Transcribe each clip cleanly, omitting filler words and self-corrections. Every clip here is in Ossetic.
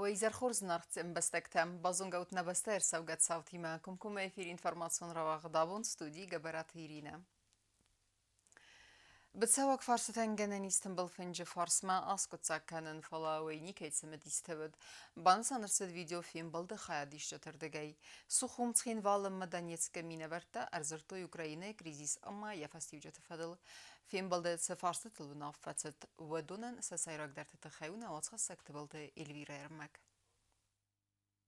Уӕ изӕр хорз, зынаргъ ӕмбӕстӕгтӕ! Базонгӕ ут нӕ бӕстӕ ӕрцӕугӕ цаутимӕ. Комкоммӕ эфир информацион рауагъд абон студийы Гӕбӕраты Иринӕ. Быцӕуаг фарстытӕн гӕнӕн ис тымбыл фынджы фарсмӕ аскъуыддзаг кӕнын, фӕлӕ уый никӕй цымыдистӕ уыд. Банысан ӕрцыд видеофембӕлды хайадисджыты рдыгӕй. Сухум-Цхинвалы ӕмӕ Донецкы минӕвӕрттӕ ӕрдзырдтой Украинӕйы кризис ӕмӕ йӕ фӕстиуджыты фӕдыл. Фембӕлды цы фарстытыл уынаффӕ цыд, уыдонӕн сӕ сӕйрагдӕрты тыххӕй у нӕ уацхӕссӕг Тыбылты Эльвирӕ ӕрмӕг.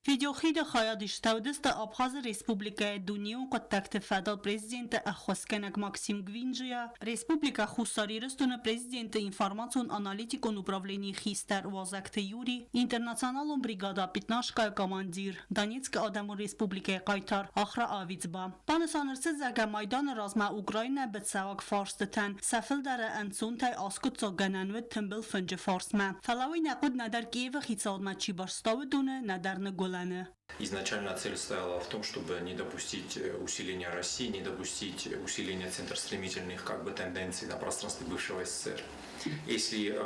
Видеохиды хайад истӕуыдысты Абхазы Республикӕйы дунеон хъуыддӕгты фӕдыл президенты ӕххуысгӕнӕг Максим Гвинджия, Республикӕ Хуссар Ирыстоны президенты информацион-аналитикон управленийы хистӕр Уазӕгты Юрий, интернационалон бригада «Пятнашка-йы командир, Донецкы Адӕмон Республикӕйы хъайтар Ахра Авицба. Банысан ӕрцыд, зӕгъгӕ, Майданы размӕ Украинӕ быцӕуаг фарстытӕн сӕ фылдӕры ӕнцонтӕй аскъуыддзаггӕнӕн уыд тымбыл фынджы фарсмӕ. Фӕлӕ уый нӕ хъуыд нӕдӕр Киевы хицауадмӕ чи барста, уыдоны, нӕдӕр Ныгуылӕны. Изначально цель стояла в том, чтобы не допустить усиления России, не допустить усиления центростремительных как бы, тенденций на пространстве бывшего СССР. Если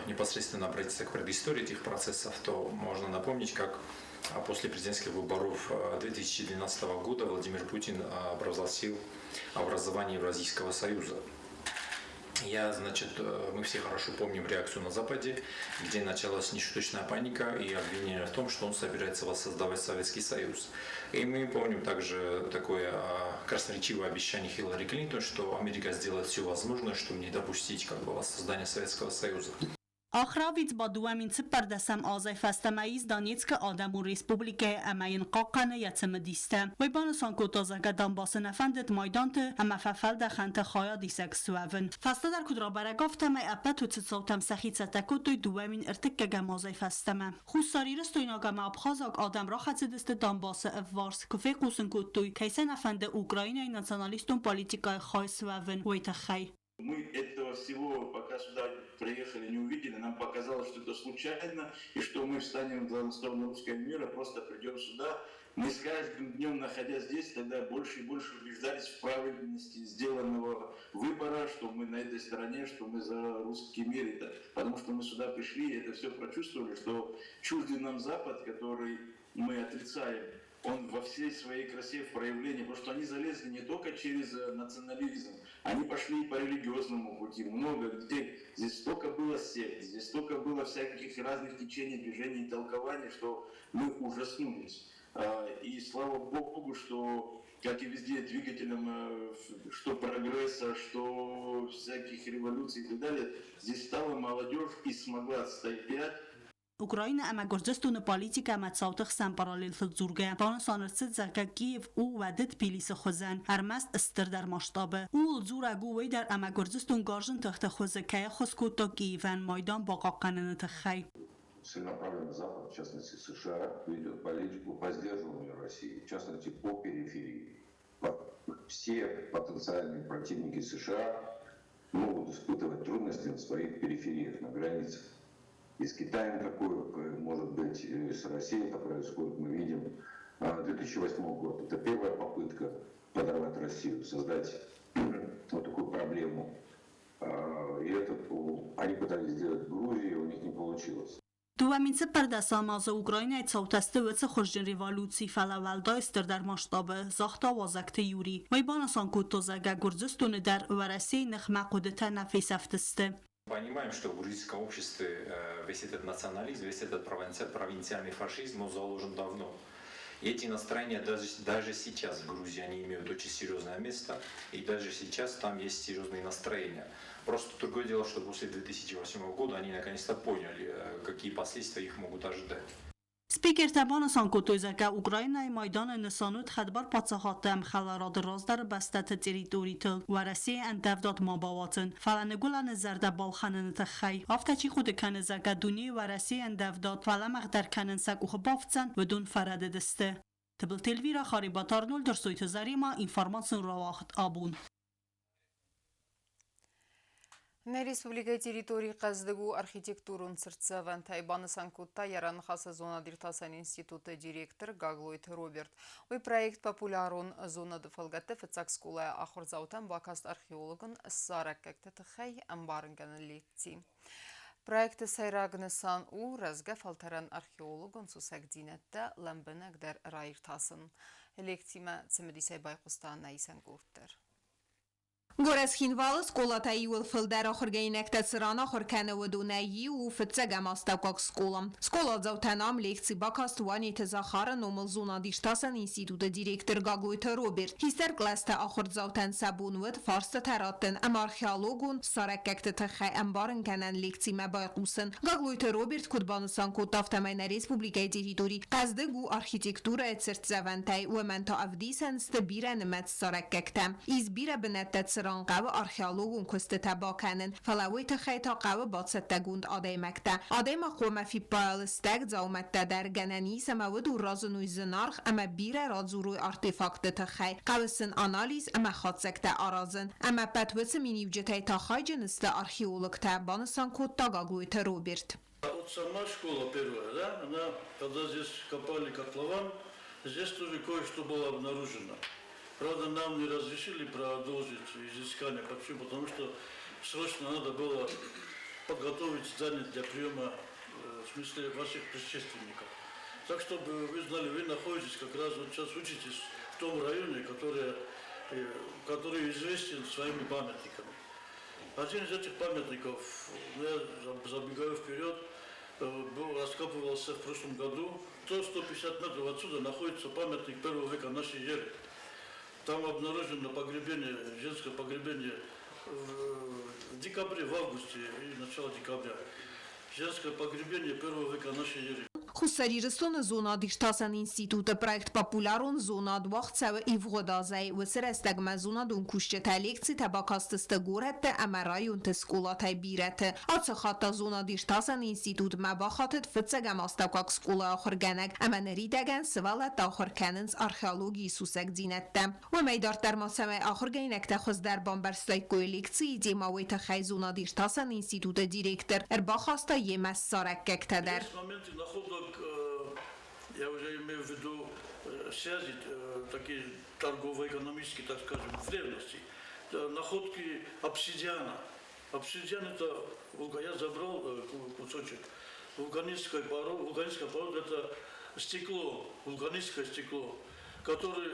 непосредственно обратиться к предыстории этих процессов, то можно напомнить, как после президентских выборов 2012 года Владимир Путин провозгласил образование Евразийского союза. Я, значит, мы все хорошо помним реакцию на Западе, где началась нешуточная паника и обвинение в том, что он собирается воссоздавать Советский Союз. И мы помним также такое красноречивое обещание Хиллари Клинтон, что Америка сделает все возможное, чтобы не допустить как бы, воссоздания Советского Союза. Ахравиц ба 2014 азӕй фӕстӕмӕ ис Донецкы Адӕмон Республикӕйы ӕмӕ йын хъахъхъӕны йӕ цымыдистӕ. Уый банысан кодта, зӕгъгӕ, Донбассы нӕ фӕндыд майданты ӕмӕ фӕфӕлдӕхӕнты хайадисӕг суӕвын. Фӕстӕдӕр куыд рабӕрӕг, афтӕмӕй ӕппӕт уыцы цаутӕм сӕхи цӕттӕ кодтой 2001 азӕй фӕстӕмӕ. Хуссарирыстойнаг ӕмӕ абхазаг адӕм рахӕцыдысты Донбассы ӕвварс, куы фехъусын кодтой, кӕй сӕ нӕ фӕнды Украинӕйы националистон политикӕйы хай суӕвын, уый тыххӕй. Мы этого всего, пока сюда приехали, не увидели. Нам показалось, что это случайно, и что мы встанем на сторону русского мира, просто придем сюда. Мы с каждым днем, находясь здесь, тогда больше и больше убеждались в правильности сделанного выбора, что мы на этой стороне, что мы за русский мир. Это, потому что мы сюда пришли и это все прочувствовали, что чуждый нам Запад, который мы отрицаем, он во всей своей красе в проявлении, потому что они залезли не только через национализм, они пошли по религиозному пути, много где, здесь столько было сект, здесь столько было всяких разных течений, движений, толкований, что мы ужаснулись. И слава Богу, что, как и везде, двигателем что прогресса, что всяких революций и так далее, здесь стала молодежь и смогла отстоять. Украинӕ ӕмӕ Гуырдзыстоны политикӕ ӕмӕ цауты хсӕн параллелтыл дзургӕ, банысан ӕрцыд, зӕгъгӕ, Киев у уӕды Тбилисы хуызӕн, ӕрмӕст стырдӕр масштабы. Ууыл дзурӕг у уый дӕр, ӕмӕ Гуырдзыстон гарзджын тыхты хуызы кӕй ӕххуыс кодта Киевӕн Майдан бахъахъхъӕныны тыххӕй. Целенаправленно Запад, в частности США, ведет политику по сдерживанию России, в частности по периферии. Все потенциальные противники США могут испытывать трудности на своих перифериях, на границах. И с Китаем такое может быть, и с Россией это происходит, мы видим. 2008 год – это первая попытка подорвать Россию, создать вот такую проблему. И это они пытались сделать в Грузии, у них не получилось. 2014 азы Украинӕйы цаутӕ сты уыцы хуызджын революци, фӕлӕ уӕлдай стырдӕр масштабы, загъта Уазӕгты Юрий. Уый банысан кодта, зӕгъгӕ, Гуырдзыстоны дӕр Уӕрӕсейы ныхмӕ хъуыдытӕ нӕ фесӕфтысты. Понимаем, что в грузинском обществе весь этот национализм, весь этот провинциальный фашизм, он заложен давно. И эти настроения даже сейчас в Грузии, они имеют очень серьезное место, и даже сейчас там есть серьезные настроения. Просто другое дело, что после 2008 года они наконец-то поняли, какие последствия их могут ожидать. Спикертӕ банысан кодтой, зӕгъгӕ, Украинӕйы Майданы нысан уыд хӕдбар паддзахадты ӕмхӕларады раздӕры бӕстӕты территоритыл Уӕрӕсейы ӕндӕвдад ма бауадзын, фӕлӕ Ныгуылӕны зӕрдӕ балхӕныны тыххӕй. Афтӕ чи хъуыды кӕны, зӕгъгӕ, дунейы Уӕрӕсейы ӕндӕвдад фӕлӕмӕгъдӕр кӕнын сӕ къухы бафтдзӕн, уыдон фӕрӕдыдысты. Тыбылты Эльвира, Харебаты Арнольд, Ӕрсойты Заремӕ, информацион рауагъд абон. Нӕ республикӕйы территорийы хъӕздыг у архитектурон цыртдзӕвӕнтӕй, банысан кодта йӕ раныхасы зонад-иртасӕн институты директор Гаглойты Роберт. Уый проект «Популярон зонады» фӕлгӕтты фыццаг скъолайы ахуырдзаутӕн бакаст археологон ссарӕггӕгты тыххӕй ӕмбарынгӕнӕн лекци. Проекты сӕйраг нысан у рӕзгӕ фӕлтӕрӕн археологон сусӕгдзинӕдтӕ лӕмбынӕгдӕр раиртасын. Лекцимӕ цымыдисӕй байхъуыста нӕ исӕн къорд дӕр. Горӕт Цхинвалы скъолатӕй иуыл фылдӕр ахуыргӕнинӕгтӕ цы ран ахуыр кӕны, уыдонӕй иу у фыццӕгӕм астӕуккаг скъола. Скъоладзаутӕн ам лекци бакаст Уанеты Захары номыл зонад-иртасӕн институты директор Гаглойты Роберт. Хистӕр кълӕсты ахуырдзаутӕн сӕ бон уыд фарстытӕ раттын ӕмӕ археологон ссарӕггӕгты тыххӕй ӕмбарынгӕнӕн лекцимӕ байхъусын. Гаглойты Роберт куыд банысан кодта, афтӕмӕй нӕ республикӕйы территори хъӕздыг у архитектурӕйы цыртдзӕвӕнтӕй, уымӕн та ӕвдисӕн сты бирӕнымӕц ссарӕггӕгтӕ. Ис бирӕ бынӕттӕ, цыран хъӕуы археологон куыстытӕ бакӕнын, фӕлӕ уый тыххӕй та хъӕуы бацӕттӕгонд адӕймӕгтӕ. Адӕймаг хъуамӕ фиппайа лыстӕг дзаумӕттӕ дӕр, гӕнӕн ис ӕмӕ уыдон разыной зынаргъ ӕмӕ бирӕ радзурой артефактты тыххӕй. Хъӕуы сын анализ ӕмӕ хатдзӕгтӕ аразын. Ӕмӕ ӕппӕт уыцы миниуджытӕй та хайджын сты археологтӕ, банысан кодта Гаглойты Роберт. Вот сама школа первая, да, она, когда здесь копали котлован, здесь тоже кое-что было обнаружено. Правда, нам не разрешили продолжить изыскание. Почему? Потому что срочно надо было подготовить здание для приема, в смысле, ваших предшественников. Так, чтобы вы знали, вы находитесь как раз вот сейчас учитесь в том районе, который известен своими памятниками. Один из этих памятников, ну, я забегаю вперед, был, раскапывался в прошлом году. 150 метров отсюда находится памятник первого века нашей эры. Там обнаружено погребение, женское погребение в декабре, в августе и начало декабря. Женское погребение первого века нашей эры. Хуссар Ирыстоны зонад-иртасӕн институты проект Популярон зонад уагъд цӕуы ивгъуыд азӕй. Уыцы рӕстӕгмӕ зонадон кусджытӕ лекцитӕ бакастысты горӕтты ӕмӕ районты скъолатӕй бирӕты. Ацы хатт та зонад-иртасӕн институтмӕ бахатыд фыццӕгӕм астӕуккаг скъолайы ахуыргӕнӕг ӕмӕ ныридӕгӕн сывӕллӕттӕ ахуыр кӕнынц археологийы сусӕгдзинӕдтӕ. Уымӕй дарддӕр ма цӕмӕй ахуыргӕнинӕгтӕ хуыздӕр бамбӕрстаиккой лекцийы темӕ, уый тыххӕй зонад-иртасӕн институты директор ӕрбахаста йемӕ ссарӕггӕгтӕ дӕр. Есть моменты находок, я уже имею в виду связи такие торгово-экономические, так скажем, в древности. Находки обсидиана. Обсидиан это, я забрал кусочек вулканической породы. Вулканическая порода это стекло, вулканическое стекло, который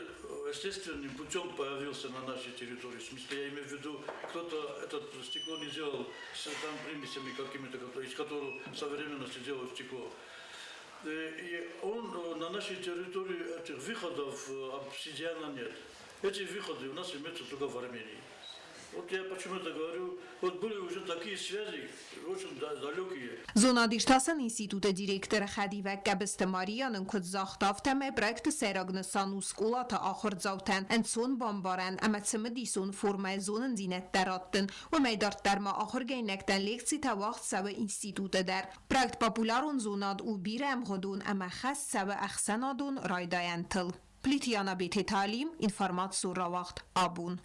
естественным путем появился на нашей территории. В смысле, я имею в виду, кто-то это стекло не делал с там примесями какими-то, из которых в современности делают стекло. И он на нашей территории этих выходов обсидиана нет. Эти выходы у нас имеются только в Армении. Вот я почему это говорю. Вот были уже такие связи, очень далекие. Зонад-иртасӕн институты директоры хӕдивӕг Гӕбысты Мария нын куыд загъта, афтӕмӕй проекты сӕйраг нысан у скъолаты ахуырдзаутӕн ӕнцон бамбарӕн ӕмӕ цымыдисон формӕйы зонындзинӕдтӕ раттын. Уымӕй дарддӕр ма ахуыргӕнинӕгтӕн лекцитӕ уагъд цӕуы институты дӕр. Проект Популярон зонад у бирӕӕмгъуыдон ӕмӕ хӕс цӕуы ӕхсӕнадон райдайӕнтыл. Плиты Яна Бететы Алим, информацион рауагъд Абон.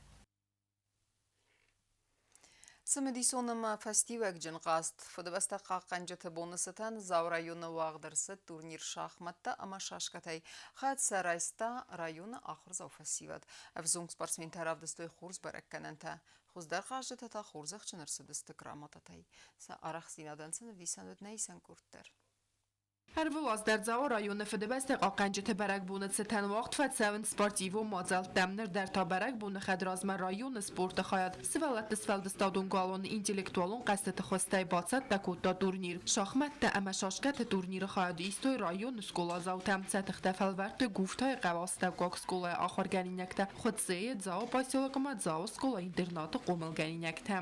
Цымыдисон ӕмӕ фӕстиуӕгджын хъазт Фыдыбӕстӕ хъахъхъӕнджыты боны цытӕн Дзауы районы уагъд ӕрцыд турнир шахмӕттӕ ӕмӕ шашкӕтӕй. Хӕд сӕ райста районы ахуырдзау фӕсивӕд. Ӕвзонг спортсментӕ равдыстой хорз бӕрӕггӕнӕнтӕ. Хуыздӕр хъазджытӕ та хорзӕхджын ӕрцыдысты грамотатӕй. Сӕ арӕхстдзинадӕн сын ӕвдисӕн уыд нӕ исӕн къорд дӕр. Ӕрвылаз дӕр Дзауы районы Фыдыбӕстӕ хъахъхъӕнджыты бӕрӕгбоны цытӕн уагъд фӕцӕуынц спортивон мадзӕлттӕ. Ныр дӕр та бӕрӕгбоны хӕдразмӕ районы спорты хайад сывӕллӕтты сфӕлдыстадон галуаны интеллектуалон хъӕзтыты хуызтӕй бацӕттӕ кодта турнир. Шахмӕттӕ ӕмӕ шашкӕты турниры хайад истой районы скъоладзаутӕ. Сӕ тыхтӕ фӕлвӕрдтой Гуфтайы хъӕуы астӕуккаг скъолайы ахуыргӕнинӕгтӕ, Хуыцъейы, Дзауы поселок ӕмӕ Дзауы скъола-интернаты хъомылгӕнинӕгтӕ.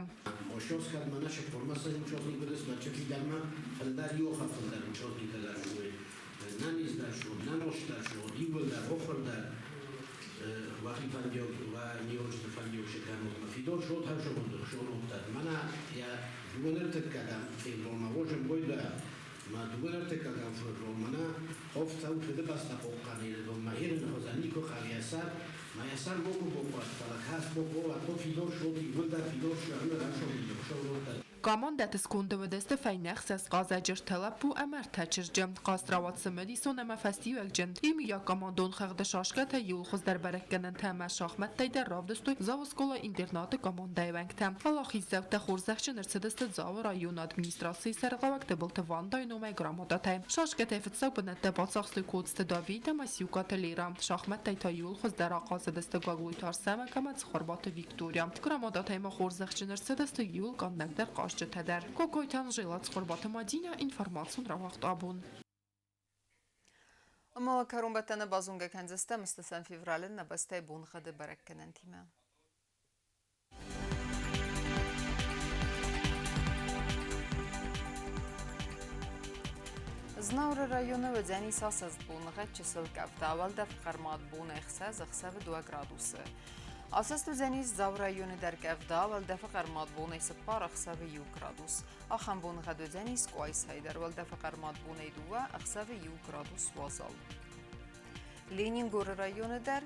Командӕты сконды уыдысты фӕйнӕ 6 хъазӕджы, 3 лӕппу ӕмӕ 3 чызджы. Хъазт рауад цымыдисон ӕмӕ фӕстиуӕгджын. Иумиаг командон хыгъды шашкӕтӕ иууыл хуыздӕр бӕрӕггӕнӕнтӕ ӕмӕ шахмӕттӕй дӕр равдыстой Дзауы скъола-интернаты командӕйы уӕнгтӕ. Уӕлахиздзаутӕ хорзӕхджын ӕрцыдысты Дзауы районы администрацийы сӕргълӕууӕг Тыбылты Вандайы номӕй грамотатӕй. Шашкӕтӕй фыццаг бынӕттӕ бацахстой Коцты Давид ӕмӕ Сиукъаты Лера. Шахмӕттӕй та иууыл хуыздӕр ахъазыдысты Гаглойты Арсӕмӕг ӕмӕ Цхуырбаты Виктория. Грамотатӕй ма хорзӕхджын ӕрцыдысты иууыл къаннӕгдӕр хъазджытӕ дӕр. Кокойты Анжела, Цхуырбаты Мадинӕ, информацион рауагъд абон. Ӕмӕ кӕронбӕттӕны базонгӕ кӕндзыстӕм 8 февралы нӕ бӕстӕйы боныгъӕды бӕрӕггӕнӕнтимӕ. Знауыры районы уыдзӕнис асӕст боныгъӕд чысыл къӕвда, уӕлдӕф хъӕрмад бон 6, ӕхсӕвы 2 градусы. Асӕст уыдзӕнис Дзауы районы дӕр къӕвда, уӕлдӕфы хъӕрмад бонӕй 4, ӕхсӕвы 1 градус. Ахӕм боныгъӕд уыдзӕнис Къуайсайы дӕр, уӕлдӕфы хъӕрмад бонӕй 2, ӕхсӕвы 1 градус уазал. Ленингоры районы дӕр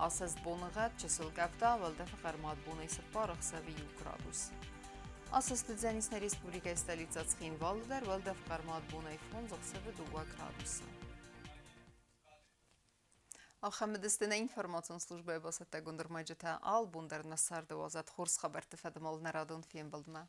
асӕст боныгъӕд чысыл къӕвда, уӕлдӕфы хъӕрмад бонӕй 4, ӕхсӕвы 1 градус. Асӕст уыдзӕнис нӕ республикӕйы столицӕ Цхинвалы дӕр, уӕлдӕф хъӕрмад бонӕй 5, ӕхсӕвы 2 градусы. Ахӕм уыдысты нӕ информацион службӕйы бацӕттӕгонд ӕрмӕджытӕ. Албон дӕр нӕ царды уадзӕд хорз хабӕртты фӕдыл нӕ радон фембӕлдмӕ.